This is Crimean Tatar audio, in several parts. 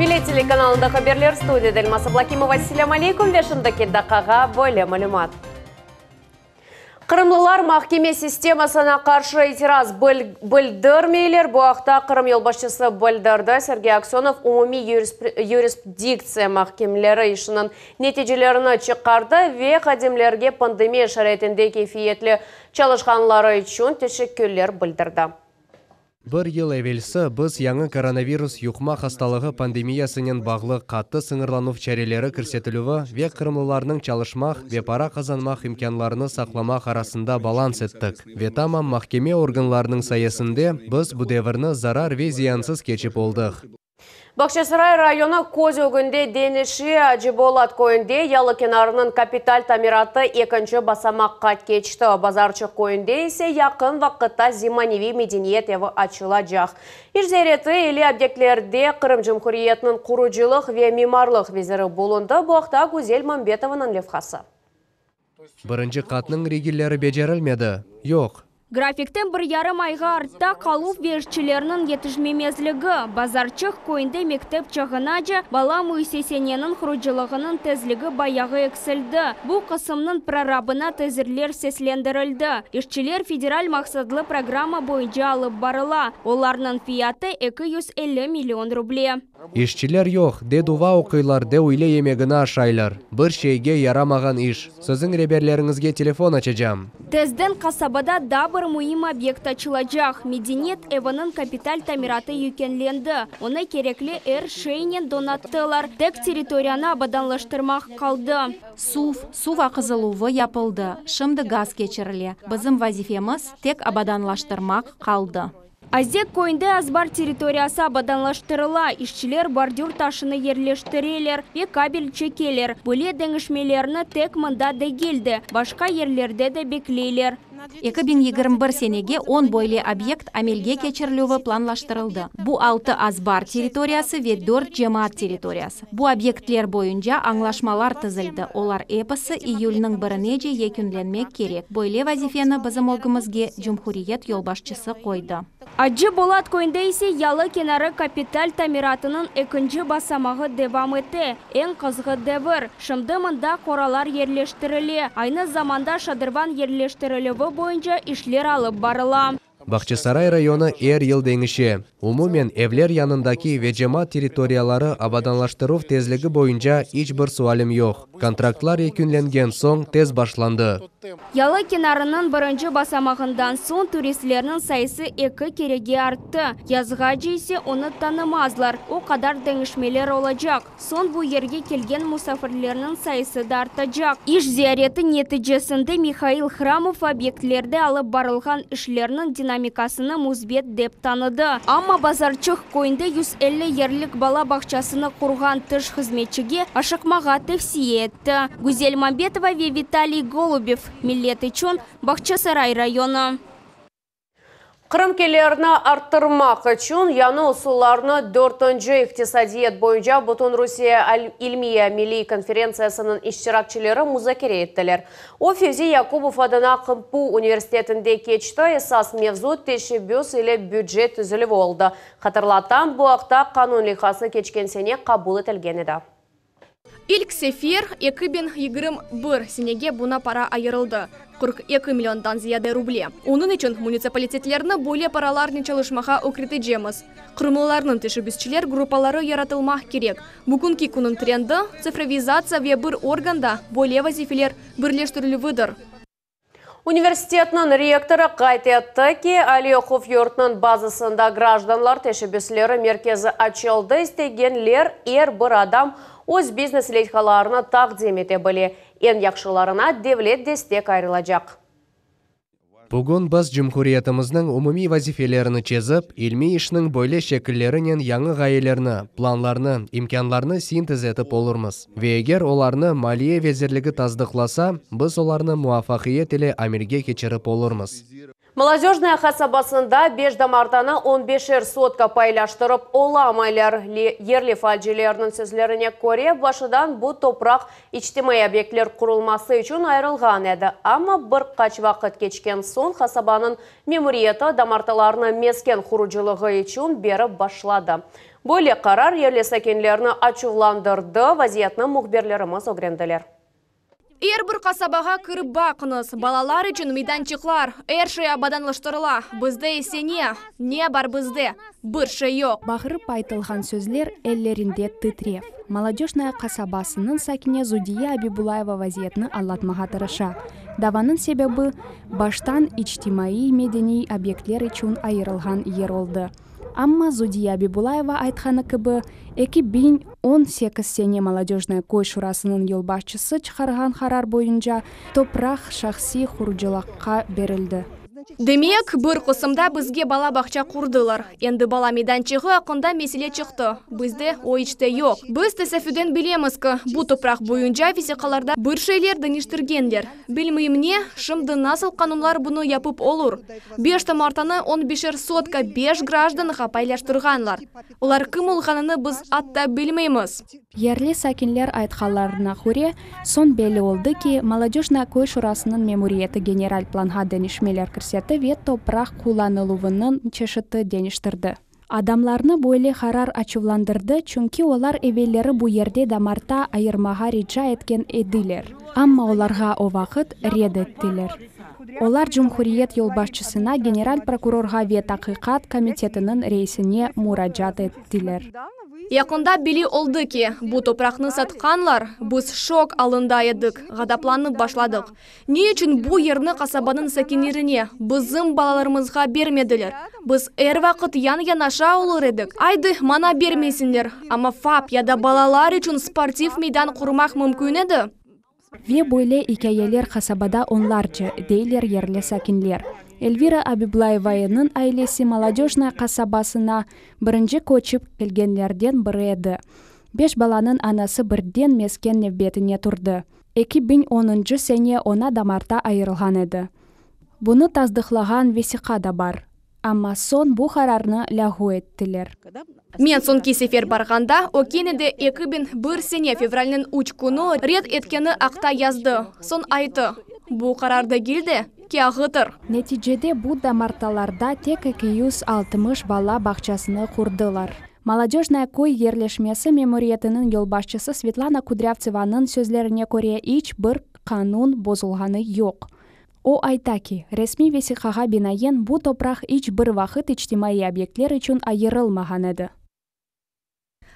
Millet telekanalında haberler studiyada Elmaz Ablakimova. Selâm aleyküm ve şimdiki daqqağa böyle malümat. Qırımlılar mahkeme sistemasına qarşı itiraz bildirmeyler. Bu aqta Qırım yolbaşçısı bildirdi. Sergey Aksönov umumiy yurisdiktsiya mahkemeleri işiniñ neticelerini çıqardı ve hadimlerge pandemiya şaraitinde keyfiyetli çalışqanları içün teşekkürler bildirdi. Bir yıl evelsi biz yañı koronavirus yuqma hastalığı pandemiyasınen bağlı qattı sıñırlanuv çareleri kirsetilüvi ve qırımlılarnıñ çalışmaq ve para qazanmaq imkânlarını saqlamaq arasında balans ettik. Ve tamam mahkeme organlarınıñ sayesinde biz bu devirni zarar ve ziyansız keçip oldıq. Bağçasaray rayonı köz ögünde deñişe, Acıbolat köyünde yalı kenarınıñ kapital tamiratı ekinci basamaqqa keçti, Bazarçıq köyünde ise yaqın vaqıtta zemaneviy medeniyet evi açılacaq. İş ziyareti ile obyektlerde Qırım Cumhuriyetiniñ qurucılıq ve mimarlıq veziri bulundı. Bu aqta Güzel Mambetovanıñ levhası. Birinci qatnıñ rigilleri becerilmedi. Yoq. Grafikten bir yarım ayğa artta qaluv ve işçilerniñ yetişmemezligi, Bazarçıq köyünde mektep çağınace bala müessiseneniñ qurucılığınıñ tezligi bayağı eksildi. Bu qısımnıñ prorabına tezirler seslendirildi. İşçiler federal maqsatlı programma boyunca alıp barıla, olarnıñ fiyatı 250 million ruble. İşçiler yoq, de dua oquylar, de üyle yemegini aşaylar. Bir şeyge yaramağan iş. Siziñ reberleriñizge telefon açacam. Tezden qasabada daa bir müim obyekt açılacaq, Medeniyet eviniñ kapital tamiratı yükünlendi. Onı kerekli er şeynen donattılar, tek territoriyanı abadanlaştırmaq qaldı. Suv, suv aqızıluvı yapıldı, şimdi gaz keçirile. Bizim vazifemiz, tek abadanlaştırmaq qaldı. Azek köyünde azbar territoriyası abadanlaştırıla, işçiler bordür taşını yerleştireler ve kabel çekeler. Böyle deñişmelerni tek mında degil de, başqa yerlerde de bekleyler. 2021 senege 10 böyle obyekt amelge keçirilüvi planlaştırıldı. Bu altı azbar territoriyası ve dört cemaat territoriyası. Bu obyektler boyunca añlaşmalar tizildi, olar episi iyülniñ birinece yekünlenmek kerek. Böyle vazifeni bizim ögümizge cumhuriyet yolbaşçısı qoydı. Acı Bolat köyünde ise yalı kenarı kapital tamiratınıñ ekinci basamağı devam ete. Eñ qızğı devir. Şimdi mında qoralar yerleştirile. Aynı zamanda şadırvan yerleştirilüvi boyunca işler alıp barıla. Bağçasaray rayonı er yıl deñişe. Umumen, evler yanındaki ve cemaat territoriyaları abadanlaştıruv tezligi boyunca iç bir sualim yoq. Kontraktlar yekünlengen soñ tez başlandı. Yalı kenarınıñ birinci basamağından soñ turistlerniñ sayısı eki kerege arttı. Yazğace ise onı tanımazlar, o qadar deñişmeler olacaq. Soñ bu yerge kelgen musafirlerniñ sayısı da artacaq. İş ziyareti neticesinde Mihail Hramov obyektlerde alıp barılğan işlerniñ dinamikasını müsbet dep tanıdı. Amma Bazarçıq köyünde 150 yerlik bala bağçasını qurğan tış hızmetçige aşıqmağa tevsiye etti. Güzel Mambetova ve Vitaliy Golubev, Millet içün, Bağçasaray rayonı. Qırım kelirini arttırmaq içün yañı usullarnı dörtünci iqtisadiyat boyunca Bütünrusiye ilmiy-ameliy konferentsiyasınıñ iştirakçileri muzakere ettiler. O, Fevzi Yakubov adına QMPU universitetinde keçti. Esas mevzu teşebbüs ile bücet tizilüvi oldı. Hatırlatam, bu aqta qanun leyhası keçken sene qabul etilgen edi. İlk sefer 2021 senege buña para ayırıldı, 42 milliondan ziyade ruble. Onıñ içün munitsipalitetlerni böyle paralarnen çalışmağa ögretecemiz. Qırımlılarnıñ teşebbüsçiler gruppaları yaratılmaq kerek. Bugünki künniñ trendi, tsifrovizatsiya ve bir organda böyle vazifeler birleştirilüvidir. Universitetniñ rektorı qayd etti ki, aliy oquv yurtunıñ bazasında grajdanlar teşebbüsleri merkezi açıldı, istegenler er bir adam öz biznes leyhalarını taqdim ete bile, eñ yahşılarına devlet destek ayırılacaq. Bugün biz cumhuriyetimizniñ umumiy vazifelerini çezip, ilmiy işniñ böyle şekillerinen yañı ğayelerni, planlarnı, imkânlarnı sintez etip olurmız. Ve eger olarnı Maliye vezirligi tasdıqlasa, biz olarnı muvafaqiyet ile amelge keçirip olurmız. Molodöjnaya qasabasında beş damartanı on beşer sotka paylaştırıp olamaylar. Yerli faalcilerniñ sözlerine köre, başından bu topraq içtimaiy obyektler qurulması içün ayırılğan edi. Amma bir qaç vaqıt keçken soñ qasabanıñ memuriyeti damartalarnı mesken qurucılığı içün berip başladı. Böyle qarar yerli sakinlerni açuvlandırdı, vaziyetni mühbirlerimiz ögrendiler. Er bir qasabağa kirip baqıñız, balalar içün meydançıqlar, er şey abadanlaştırıla. Bizde ise ne? Ne bar bizde? Bir şey yoq. Bağırıp aytılğan sözler, ellerinde titrev. Molodöjnaya qasabasınıñ sakini Zudiye Abibulayeva vaziyetni añlatmağa tırışa. Davanıñ sebebi, baştan içtimaiy-medeniy obyektler içün ayırılğan yer oldı. Amma, Zudiye Abibulayeva aytqanı kibi, 2018 sene Molodöjnaya köy şurasınıñ yolbaşçısı çıqarğan qarar boyunca topraq şahsiy qurucılıqqa berildi. Demek, bir qısımda bizge bala bağça qurdılar. Endi bala meydançığı aqqında mesele çıqtı. Bizde o iç te yoq. Biz tesafüden bilemiz ki, bu topraq boyunca vesiqalarda bir şeyler deñiştirgenler. Bilmeyim ne, şimdi nasıl qanunlar bunı yapıp olur? Beş damartanı on beşer sotka beş grajdanğa paylaştırğanlar. Olar kim olğanını biz atta bilmeymiz. Yerli sakinler aytqanlarına köre, soñ belli oldı ki, Molodöjnaya köy şurasınıñ memuriyeti general planğa deñişmeler kirsetti ve topraq qullanıluvınıñ çeşiti deñiştirdi. Adamlarnı böyle qarar açuvlandırdı, çünki olar evelleri bu yerde damarta ayırmağa rica etken ediler, amma olarğa o vaqıt red ettiler. Olar cumhuriyet yolbaşçısına, general prokurorğa ve taqiqat komitetiniñ reisine muracaat ettiler. Yaqında belli oldı ki, bu topraqnı satqanlar, biz şok alında edik, ğadaplanıp başladıq. Ne içün bu yerni qasabanıñ sakinlerine, bizim balalarımızğa bermediler? Biz er vaqıt yan-yanaşa olur edik. Aydı, maña bermesinler, amma FAP ya da balalar içün sportiv meydan qurmaq mümkün edi. Ve böyle ikâyeler qasabada onlarca, deyler yerli sakinler. Elvira Abiblayevayanıñ ailesi Molodöjnaya qasabasına birinci köçip kelgenlerden biri edi. Beş balanıñ anası birden mesken nevbetine turdı. 2010-ncı sene oña damarta ayırılğan edi. Bunı tasdıqlağan vesiqa da bar. Amma soñ bu qararnı lâğu ettiler. Men soñki sefer barğanda, o kene de 2001 sene fevralniñ 3 künü red etkeni aqta yazdı. Soñ ayttı, bu qarar degil de, kâğıttır. Neticede bu damartalarda tek 260 bala bağçasını qurdılar. Molodöjnaya köy yerleşmesi memuriyetiniñ yolbaşçısı Svetlana Kudrâvtsevanıñ sözlerine köre, iç bir qanun bozulğanı yoq. O ayta ki, resmiy vesiqağa binaen bu topraq iç bir vaqıt içtimaiy obyektler içün ayırılmağan edi.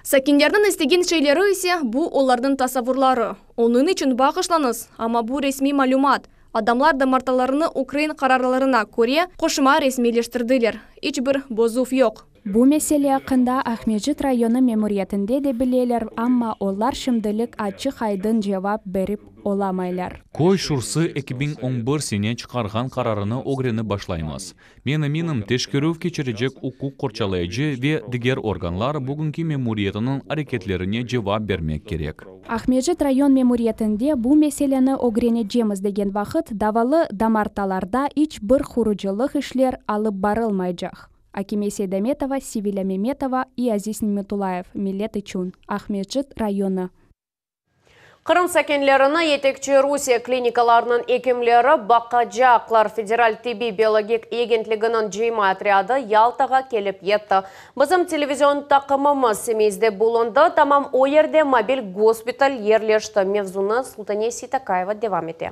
Sakinlerniñ istegen şeyleri ise bu olarnıñ tasavurları. Onıñ içün bağışlañız, amma bu resmiy malümat. Adamlar damartalarını ukrain qararlarına köre qoşma resmiyleştirdiler. İç bir bozuv yoq. Bu mesele aqqında Aqmescit rayonı memuriyetinde de bileler, amma olar şimdilik açıq-aydın cevap berip olamaylar. Köy şurası 2011 sene çıqarğan qararını ögrenip başlaymız. Men eminim, teşkerüv keçirecek uquq qorçalayıcı ve diger organlar bugünki memuriyetiniñ areketlerine cevap bermek kerek. Aqmescit rayon memuriyetinde bu meseleni ögrenecemiz degen vaqıt davalı damartalarda iç bir qurucılıq işler alıp barılmaycaq. Akime Seydametova, Sevilâ Memetova i Aziz Nimetulayev, Millet içün, Aqmescit rayonı. Qırım sakinlerini yetekçi Rusiye klinikalarınıñ ekimleri baqacaqlar. Federal tibbiy biologik agentliginiñ cıyma otrâdı Yaltağa kelip yetti. Bizim televizion taqımımız Simeizde bulundı. Tamam o yerde mobil gospital yerleşti. Mevzunı Sultaniye Seytakayeva devam ete.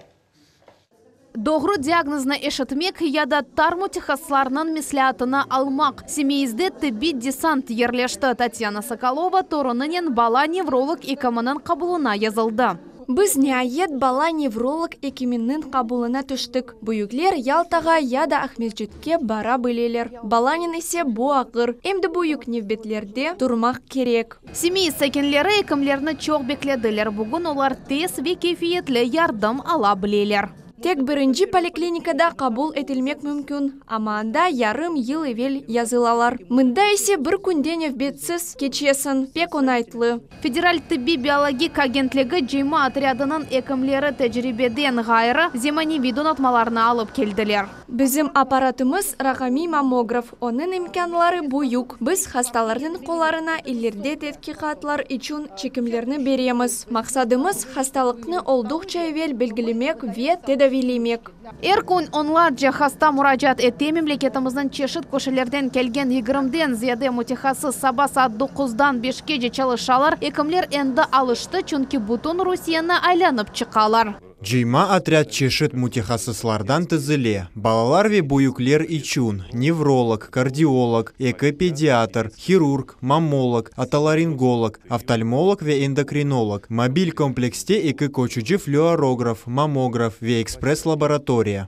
Doğru diagnoznı eşitmek ya da tar mütehassıslarnıñ mesleatını almaq. Simeizde tibbiy desant yerleşti. Tatyana Sokolova torunınen bala nevrolog ekiminiñ qabulına yazıldı. Biz niayet bala nevrolog ekiminiñ qabulına tüştik. Büyükler Yaltağa ya da Aqmescitke bara bileler. Balanen ise bu ağır. Em de büyük nevbetlerde turmaq kerek. Simeiz sakinleri ekimlerni çoq beklediler. Bugün olar tez ve keyfiyetli yardım ala bileler. Tek birinci poliklinikada qabul etilmek mümkün, amma anda yarım yıl evel yazılalar. Mında ise bir künde nevbetsiz keçesiñ, pek oñaytlı. Federal tibbiy biologik agentligi cıyma otrâdınıñ ekimleri tecribeden ğayrı zemaneviy donatmalarnı alıp keldiler. Bizim apparatımız raqamiy mammograf, onıñ imkânları büyük. Biz hastalarnıñ qollarına ileride tedqiqatlar içün çekimlerni beremiz. Maqsadımız, hastalıqnı olduqça evel belgilemek ve tedaviylemek. tedaviylemek. Er kün onlarca hasta muracaat ete, memleketimizniñ çeşit köşelerden kelgen yigirmiden ziyade mütehassıs saba saat doquzdan beşkece çalışalar. Ekimler endi alıştı, çünki bütün Rusiyeni aylanıp çıqalar. Cıyma otrâd çeşit mütehassıslardan tizile, balalar ve büyükler içün, nevrolog, kardiolog, eki pediatr, hirurg, mammolog, otolaringolog, oftalmolog ve endokrinolog. Mobil komplekste eki köçüci flüorograf, mammograf ve ekspress-laboratoriya.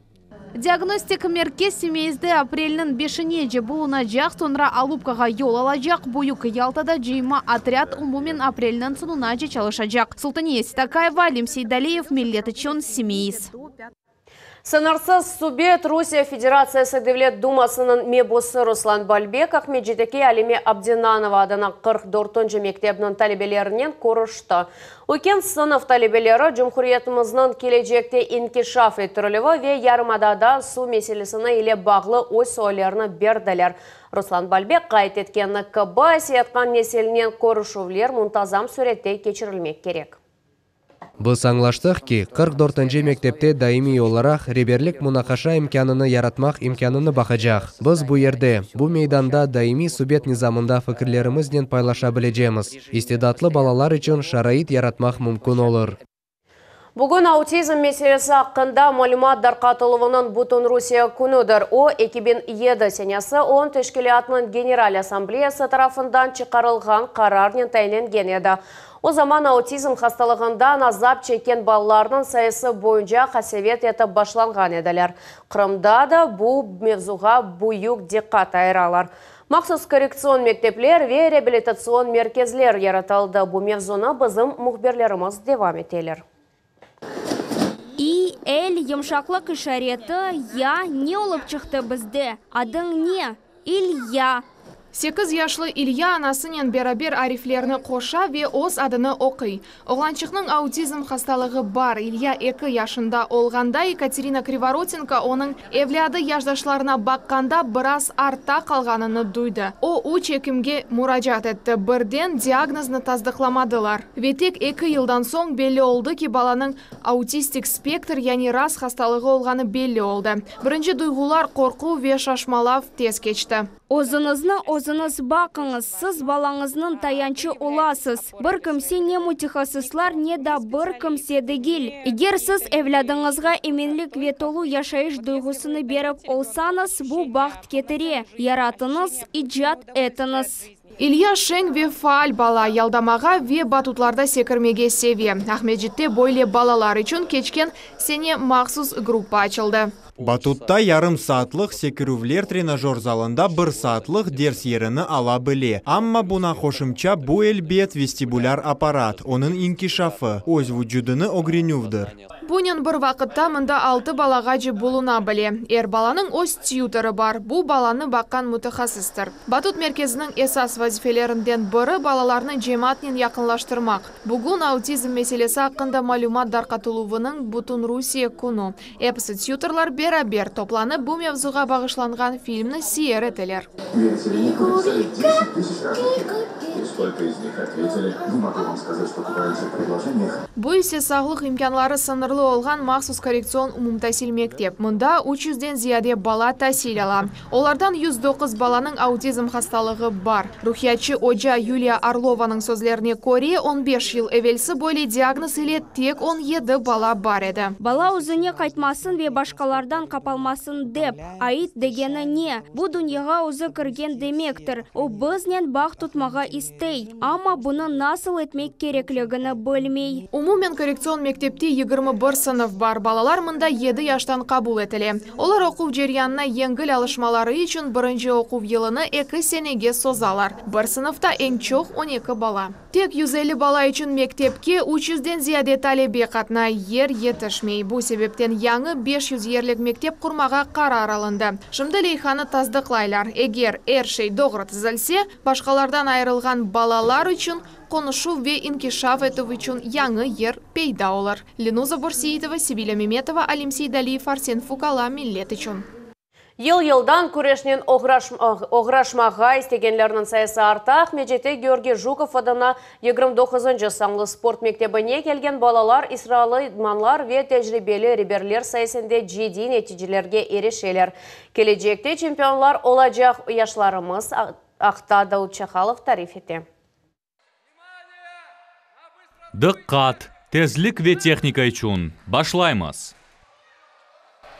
Diagnostik merkez Simeizde aprelniñ beşinece bulunacaq, soñra Alupkağa yol alacaq. Büyük Yaltada cıyma otrâd umumen aprelniñ soñunace çalışacaq. Sultaniye Seytakayeva, Alim Seydaliyev, Millet içün, Simeiz. Sıñırsız subet Rusiye Federatsiyası Devlet Dumasınıñ mebusı Ruslan Balbek Aqmescitteki Alime Abdennanova adına 44-nci mektepniñ talebelerinen körüşti. Üyken sınıf talebeleri cumhuriyetimizniñ kelecekte inkişaf ettirilüvi ve yarımadada suv meselesini ile bağlı öz suallerini berdiler. Ruslan Balbek qayd etkeni kibi, öseyatqan nesilnen körüşüvler muntazam sürette keçirilmek kerek. Biz añlaştıq ki, 44-nci mektepte daimiy olaraq reberlik munaqaşa imkânını yaratmaq imkânını baqacaq. Biz bu yerde, bu meydanda daimiy subet nizamında fikirlerimiznen paylaşa bilecemiz. İstidatlı balalar içün şarait yaratmaq mümkün olur. Bugün autizm meselesi aqqında malümat darqatıluvınıñ Bütünrusiye künüdir. O, 2007 senesi OON teşkilâtınıñ General Assambleyası tarafından çıqarılğan qararnen tayinlengen edi. O zaman autizm hastalığından azap çekken balalarnıñ sayısı boyunca qasevet etip başlanğan ediler. Qırımda da bu mevzuğa büyük diqqat ayıralar. Mahsus korrektsion mektepler ve reabilitatsion merkezler yaratıldı. Bu mevzunı bizim mühbirlerimiz devam eteler. İ, El, yımşaqlıq işareti, Ya, ne olıp çıqtı bizde? Adıñ ne? İlya. Sekiz yaşlı İlya anasınen beraber ariflerni qoşa ve öz adını oquy. Oğlançıqnıñ autizm hastalığı bar. İlya eki yaşında olğanda Yekaterina Krivorotenko onıñ evlâdı yaşdaşlarına baqqanda biraz artta qalğanını duydı. O, üç ekimge muracaat etti, birden diagnoznı tasdıqlamadılar. Ve tek eki yıldan soñ belli oldı ki, balanıñ autistik spektr, yani RAS hastalığı olğanı belli oldı. Birinci duyğular, qorqu ve şaşmalav tez keçti. Özüñizni özüñiz baqıñız, siz balañıznıñ tayançı olasız. Bir kimse ne mütehassıslar, ne da bir kimse degil. Eger siz evlâdıñızğa eminlik ve tolu yaşayış duyğusını berip olsañız, bu baht ketire. Yaratıñız, icat etiñiz. İlya şeñ ve faal bala, yaldamağa ve batutlarda sekirmege seve. Aqmescitte böyle balalar içün keçken sene mahsus gruppa açıldı. Batutta yarım saatlıq sekirüvler trenajör zalında bir saatlıq ders yerini ala bile. Amma buña qoşumça bu, elbet, vestibulâr apparat, onıñ inkişafı, öz vucudını ögrenüvdir. Bunen bir vaqıtta mında altı balağace buluna bile. Er balanıñ öz tyutorı bar, bu, balanı baqqan mütehassıstır. Batut merkeziniñ esas vazifelerinden biri, balalarnı cemaatnen yaqınlaştırmaq. Bugün autizm meselesi aqqında malümat darqatıluvınıñ Bütünrusiye künü. Episi tyutorlar beraber toplanıp, bu mevzuğa bağışlanğan filmni seyir eteler. Bu ise sağlıq imkânları sıñırlı olğan mahsus korrektsion umumtasil mektep. Mında üç yüzden ziyade bala tasil ala. Olardan 109 balanıñ autizm hastalığı bar. Ruhiyatçı oca Yuliya Orlovanıñ sözlerine köre, on beş yıl evelsi böyle diagnoz ile tek on yedi bala bar edi. Bala özüne qaytmasın ve başqalardan qapalmasın dep, ait degeni ne? Bu dünyağa özü kirgen demektir. O biznen bağ tutmağa istey, amma bunı nasıl etmek kerekligini bilmey. Umumen korrektsion mektepte 21 sınıf bar. Balalar mında yedi yaştan qabul etile. Olar oquv ceryanına yengil alışmaları içün birinci oquv yılını eki senege sozalar. Bir sınıfta eñ çoq on eki bala. Tek 150 bala içün mektepke üç yüzden ziyade talebe qatnay, yer yetişmey. Bu sebepten yañı 500 yerlik mektep qurmağa qarar alındı. Şimdi leyhanı tasdıqlaylar. Eger er şey doğru tizilse, başqalardan ayırılğan balalar içün qonuşuv ve inkişaf etüv içün yañı yer peyda olur. Lenuza Börseitova, Sevilâ Memetova, Alim Seydaliyev, Arsen Fukala, Millet içün. Yıl-yıldan küreşnen oğraşmağa istegenlerniñ sayısı arta. Aqmescitte Georgiy Jukov adına 29-ncı sanlı sport mektebine kelgen balalar israrlı idmanlar ve tecribeli reberler sayesinde ciddiy neticelerge irişeler. Kelecekte çempionlar olacaq yaşlarımız aqta Daud Çahalov tarif ete. Diqqat! Tezlik ve tehnika içün! Başlaymız!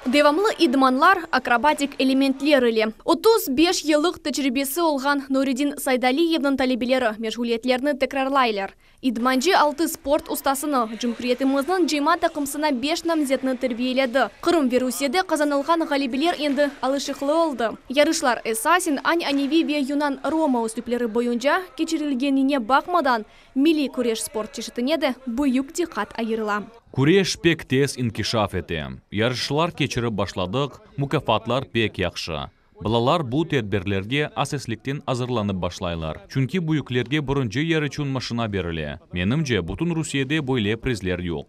Devamlı idmanlar akrobatik elementler ile. 35 yıllıq tecribesi olğan Nuredin Saydaliyevniñ talebeleri meşğuliyetlerni tekrarlaylar. İdmancı altı sport ustasını, cumhuriyetimizniñ cıyma taqımsına beş namzetni terbiyeledi. Qırım ve Rusiyede qazanılğan ğalebeler endi alışıqlı oldı. Yarışlar esasen añaneviy ve yunan-roma üslüpleri boyunca keçirilgenine baqmadan, milliy küreş sport çeşitine de büyük diqqat ayırıla. Küreş pek tez inkişaf ete. Yarışlar keçirip başladıq, mukâfatlar pek yahşı. Balalar bu tedbirlerge aseslikten azırlanıp başlaylar, çünki büyüklerge birinci yer içün maşina berile. Menimce, bütün Rusiyede böyle prizler yoq.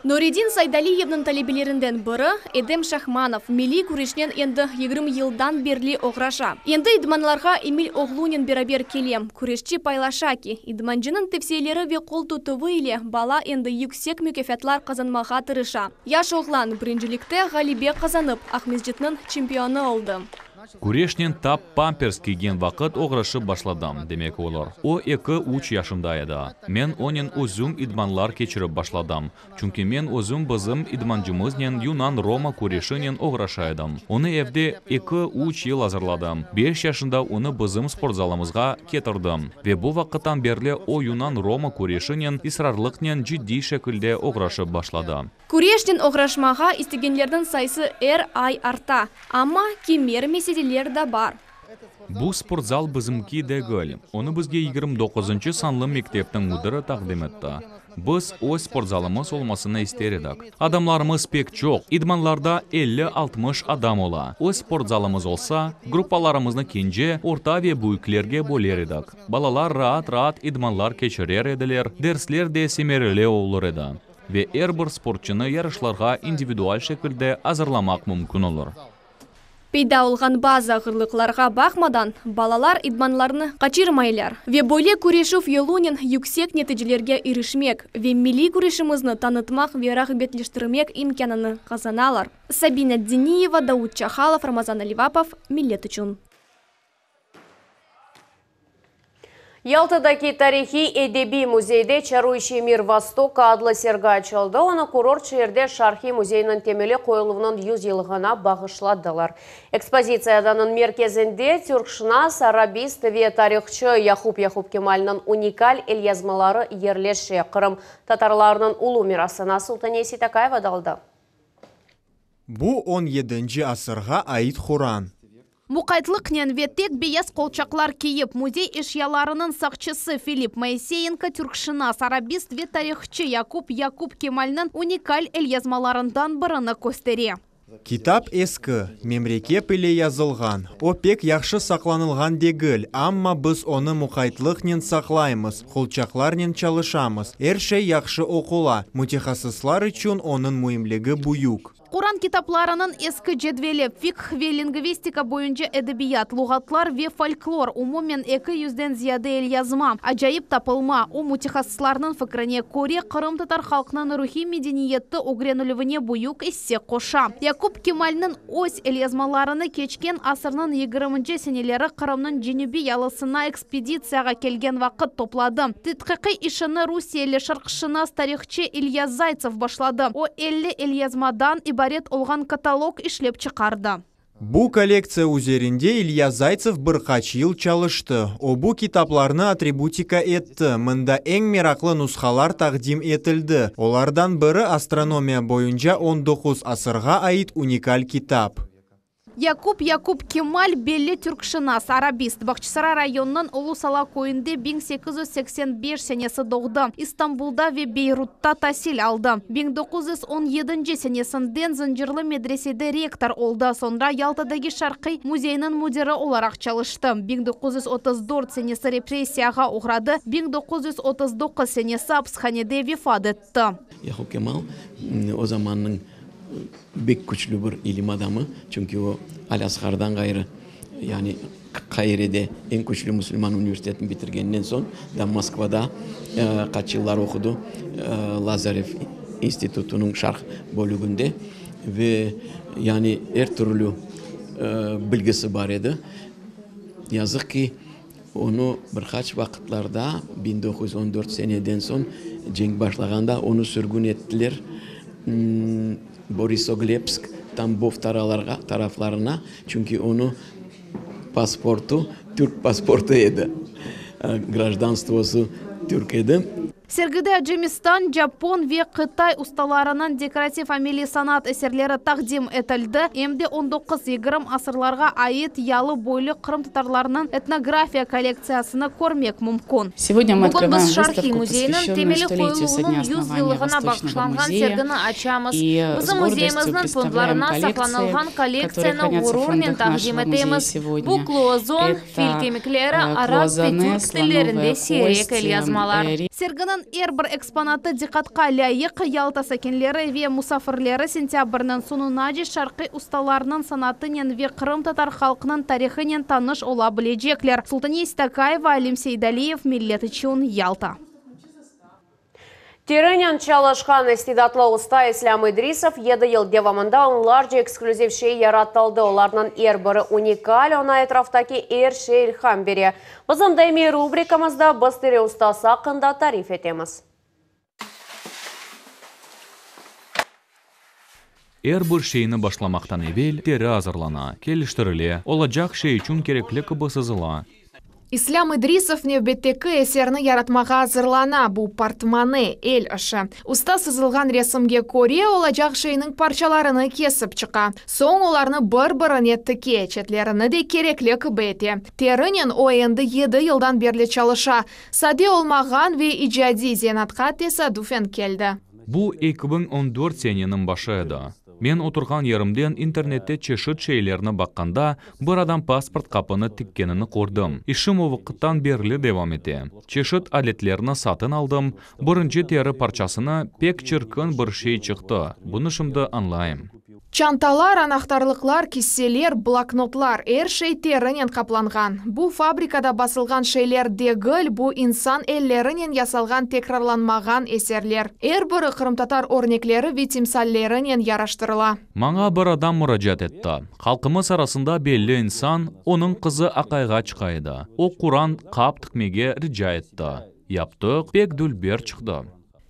Nuredin Saydaliyevniñ talebelerinden biri, Edem Şahmanov, milliy küreşnen endi 20 yıldan berli oğraşa. Endi idmanlarğa Emil oğlunen beraber kele. Küreşçi paylaşa ki, idmancınıñ tevsiyeleri ve qol tutuvı ile bala endi yüksek mükâfatlar qazanmağa tırışa. Yaş oğlan birincilikte ğalebe qazanıp, Aqmescitniñ çempionı oldı. Küreşnen tap pampers kiygen vaqıt oğraşıp başladım, demek olur. O eki-üç yaşında edi. Men onen özüm idmanlar keçirip başladım. Çünki men özüm bizim idmancımıznen yunan-roma küreşinen oğraşa edim. Onı evde eki-üç yıl azırladım. Beş yaşında onı bizim sportzalımızğa ketirdim. Ve bu vaqıttan berli o yunan-roma küreşinen israrlıqnen ciddiy şekilde oğraşıp başladı. Küreşnen oğraşmağa istegenlerniñ sayısı er ay arta, amma kimer meseleler da bar. Bu sportzal bizimki degil, onı bizge 29-ncı sanlı mektepniñ müdiri taqdim etti. Biz öz sportzalımız olmasını ister edik. Adamlarımız pek çoq, idmanlarda elli-altmış adam ola. Öz sportzalımız olsa, gruppalarımıznı kence, orta ve büyüklerge böler edik. Balalar raat-raat idmanlar keçirer ediler, dersler de semereli olur edi. Ve er bir sportçunı yarışlarğa individual şekilde azırlamaq mümkün olur. Peyda olğan bazı ağırlıqlarğa baqmadan, balalar idmanlarnı qaçırmaylar ve böyle küreşüv yolunen yüksek neticelerge irişmek ve milliy küreşimizni tanıtmaq ve rağbetleştirmek imkânını qazanalar. Sabina Diniyeva, Daud Çahalov, Ramazan Alivapov, Millet içün. Yaltadaki tarihiy-edebiy müzeyde Çaruyşiy mir Vostoka adlı sergi açıldı. Onı kurort şeerde Şarqiy müzeyiniñ temeli qoyuluvınıñ 100 yıllığına bağışladılar. Ekspozitsiyadanıñ merkezinde türkşınas, arabist ve tarihçı Yaqub Yaqub Kemalniñ unikal elyazmaları yerleşe. Qırım tatarlarınıñ ulu mirasına Sultaniye Seytakayeva daldı. Bu on yedinci asırğa ait Quran. Muqaytlıqnen ve tek beyaz qolçaqlar kiyip, müzey eşyalarınıñ saqçısı Filipp Moiseyenko türkşınas, arabist ve tarihçı Yakub Yakub Kemalniñ unikal elyazmalarından birini köstere. Kitap eski, memrekep ile yazılğan. O pek yahşı saqlanılğan degil, amma biz onı muqaytlıqnen saqlaymız, qolçaqlarnen çalışamız. Er şey yahşı oqula, mütehassıslar içün onıñ müimligi büyük. Quran kitaplarınıñ eski cedveli, fikh ve lingvistika boyunca edebiyat, luğatlar ve folklor, umumen eki yüzden ziyade elyazma, acayip tapılma, o, mütehassıslarnıñ fikrine köre, qırımtatar halqınıñ ruhiy medeniyeti ögrenilüvine büyük isse qoşa. Yakub Kemalniñ öz elyazmalarını keçken asırnıñ yigirminci seneleri Qırımnıñ cenübiy yalısına ekspeditsiyağa kelgen vaqıt topladı. Tedqiqiy işini rusiyeli şarqşınas tarihçı İlya Zaytsev başladı. O, 50 elyazmadan ibaret olğan katalog işlep çıqardı. Bu kollektsiya üzerinde İlya Zaytsev bir qaç yıl çalıştı. O, bu kitaplarnı atributika etti, mında eñ meraqlı nushalar taqdim etildi, olardan biri astronomiya boyunca on doquz asırğa ait unikal kitap. Yakub Yakub Kemal, belli türkşınas, arabist, Bağçasaray rayonınıñ Ulu Sala köyünde 1885 senesi doğdı. İstanbulda ve Beyrutta tasil aldı. 1917 senesinden Zıncırlı medresede rektor oldı, soñra Yaltadaki Şarqiy müzeyniñ müdiri olaraq çalıştı. 1934 senesi repressiyağa oğradı, 1939 senesi apishanede vefat etti. Yakub Kemal o zamannıñ. Bek küçlü bir ilim adamı, çünki o Al-Azhardan ğayrı, yani Qairede eñ küçlü musulman universitetini bitirgeninden soñ, da Moskvada qaç yıllar oqudı, Lazarev institutınıñ şarq bölüginde ve yani er türlü bilgisi bar edi. Yazıq ki, onı bir qaç vaqıtlarda, 1914 seneden soñ, cenk başlağanda onı sürgün ettiler Borisoglebsk, Tambov taralarğa, taraflarına, çünki onı pasportı türk pasportı edi, grajdanstvosı türk edi. Sergide Acemistan, Japon ve Qıtay ustalarınıñ dekorativ-ameliy sanat eserleri taqdim etildi, em de on doquz, yigirmi asırlarğa ait yalı boylu qırımtatarlarnıñ etnografiya kollektsiyasını körmek mümkün. Bugün biz Şarqiy müzeyiniñ temeli qoyuluvınıñ yüz yıllığına bağışlanğan sergini açamız. Bizim müzeyimizniñ fondlarına saqlanılğan kollektsiyanı ğururnen taqdim etemiz. Bu kluazon, fil kemikleri, arap ve türk tillerinde siyrek elyazmalar. Serginiñ er bir eksponatı diqqatqa lâyıq, Yalta sakinleri ve musafirleri sentâbrniñ soñunace şarqiy ustalarnıñ sanatınen ve qırımtatar halqınıñ tarihınen tanış ola bilecekler. Sultaniye Stakayeva, Alim Seydaliyev, Millet içün, Yalta. Terinen çalışqan istidatlı usta İslâm İdrisov yedi yıl devamında onlarca eksklüziv şey yaratıldı. Olarnıñ er biri unikal, oña etraftaki er şey ilham bere. Bizim daimiy rubrikamızda biz teri ustası aqqında tarif etemiz. Er bir şeyni başlamaqtan evel teri azırlana, keliştirile, olacaq şey içün kerekli kibi sızıla. İslâm İdrisov nevbetteki eserni yaratmağa azırlana, bu portmone, el işi. Usta sızılğan resimge köre, olacaq şeyniñ parçalarını kesip çıqa. Soñ olarnı bir-birine tike, çetlerini de kerekli kibi ete. Terinen o endi yedi yıldan berli çalışa. Sade olmağan ve icadiy zenaatqa tesadüfen keldi. Bu 2014 seneniñ başı edi. Men oturğan yerimden internette çeşit şeylerni baqqanda, bir adam pasport qapını tikkenini kördim. İşim o vaqıttan berli devam ete. Çeşit aletlerni satın aldım, birinci teri parçasını, pek çirkin bir şey çıqtı, bunı şimdi añlayım. Çantalar, anahtarlıqlar, kisseler, bloknotlar, er şey terinen qaplanğan. Bu fabrikada basılğan şeyler degil, bu insan ellerinen yasalğan tekrarlanmağan eserler. Er biri qırımtatar örnekleri ve timsallerinen yaraştırıla. Maña bir adam muracaat etti. Halqımız arasında belli insan, onıñ qızı aqayğa çıqa edi. O, Quran qap tikmege rica etti. Yaptıq, pek dülber çıqtı.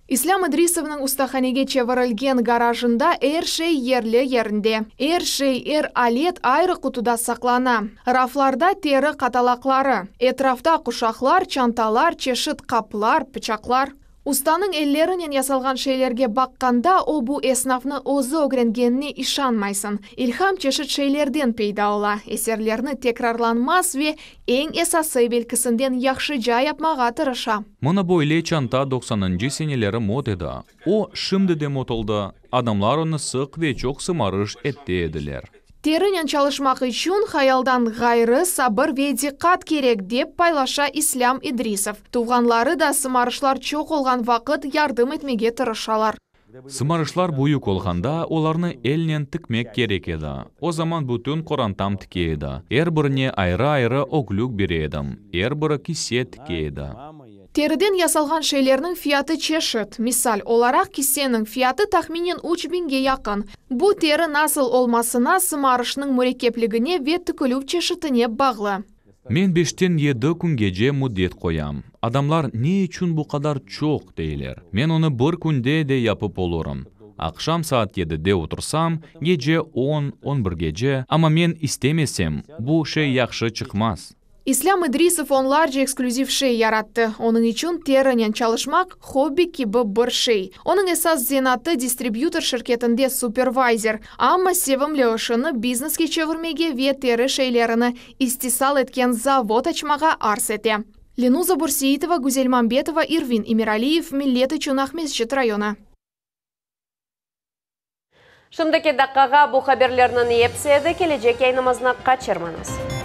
İslâm İdrisovnıñ ustahanege çevirilgen garajında er şey yerli-yerinde. Er şey, er alet ayrı qutuda saqlana. Raflarda teri qatalaqları, etrafta quşaqlar, çantalar, çeşit qaplar, pıçaqlar. Ustanıñ ellerinen yasalğan şeylerge baqqanda, o bu esnafnı özü ögrengenine işanmaysıñ. İlham çeşit şeylerden peyda ola, eserlerni tekrarlanmaz ve Eñ esası evelkisinden yahşıca yapmağa tırışa. Mına böyle çanta doqsanıncı seneleri mot edi. O, şimdi de mot oldı. Adamlar onı sıq ve çoq sımarış ete ediler. Terinen çalışmaq içün hayaldan ğayrı sabır ve diqqat kerek, dep paylaşa İslâm İdrisov. Tuvğanları da sımarışlar çoq olğan vaqıt yardım etmege tırışalar. Sımarışlar büyük olğanda, olarnı elnen tikmek kerek edi. O zaman bütün qorantam tike edi. Er birine ayrı-ayrı öglük bere edim. Er biri kise tike edi. Teriden yasalğan şeylerniñ fiyatı çeşit. Misal olaraq, kiseniñ fiyatı tahminen üç biñge yaqın. Bu, teri nasıl olmasına, sımarışnıñ mürekkepligine ve tikilüv çeşitine bağlı. Men beşten yedi küngece müddet qoyam. Adamlar ne içün bu qadar çoq, deyler. Men onı bir künde de yapıp olurım. Aqşam saat yedide otursam, gece on, on birgece, amma men istemesem, bu şey yahşı çıqmaz. İslâm İdrisov onlarca eksklüziv şey yarattı. Onıñ içün terinen çalışmaq, hobbi kibi bir şey. Onıñ esas zenaatı distribyutor şirketinde supervayzer. Amma sevimli işini bizneske çevirmege ve teri şeylerini istisal etken zavod açmağa arz ete. Lenuza Bürseitova, Güzel Mambetova, İrvin Emiraliyev, Millet içün Aqmescit rayonı. Şimdiki daqqağa bu haberlerniñ episi edi, kelecek yayınımıznı qaçırmañız.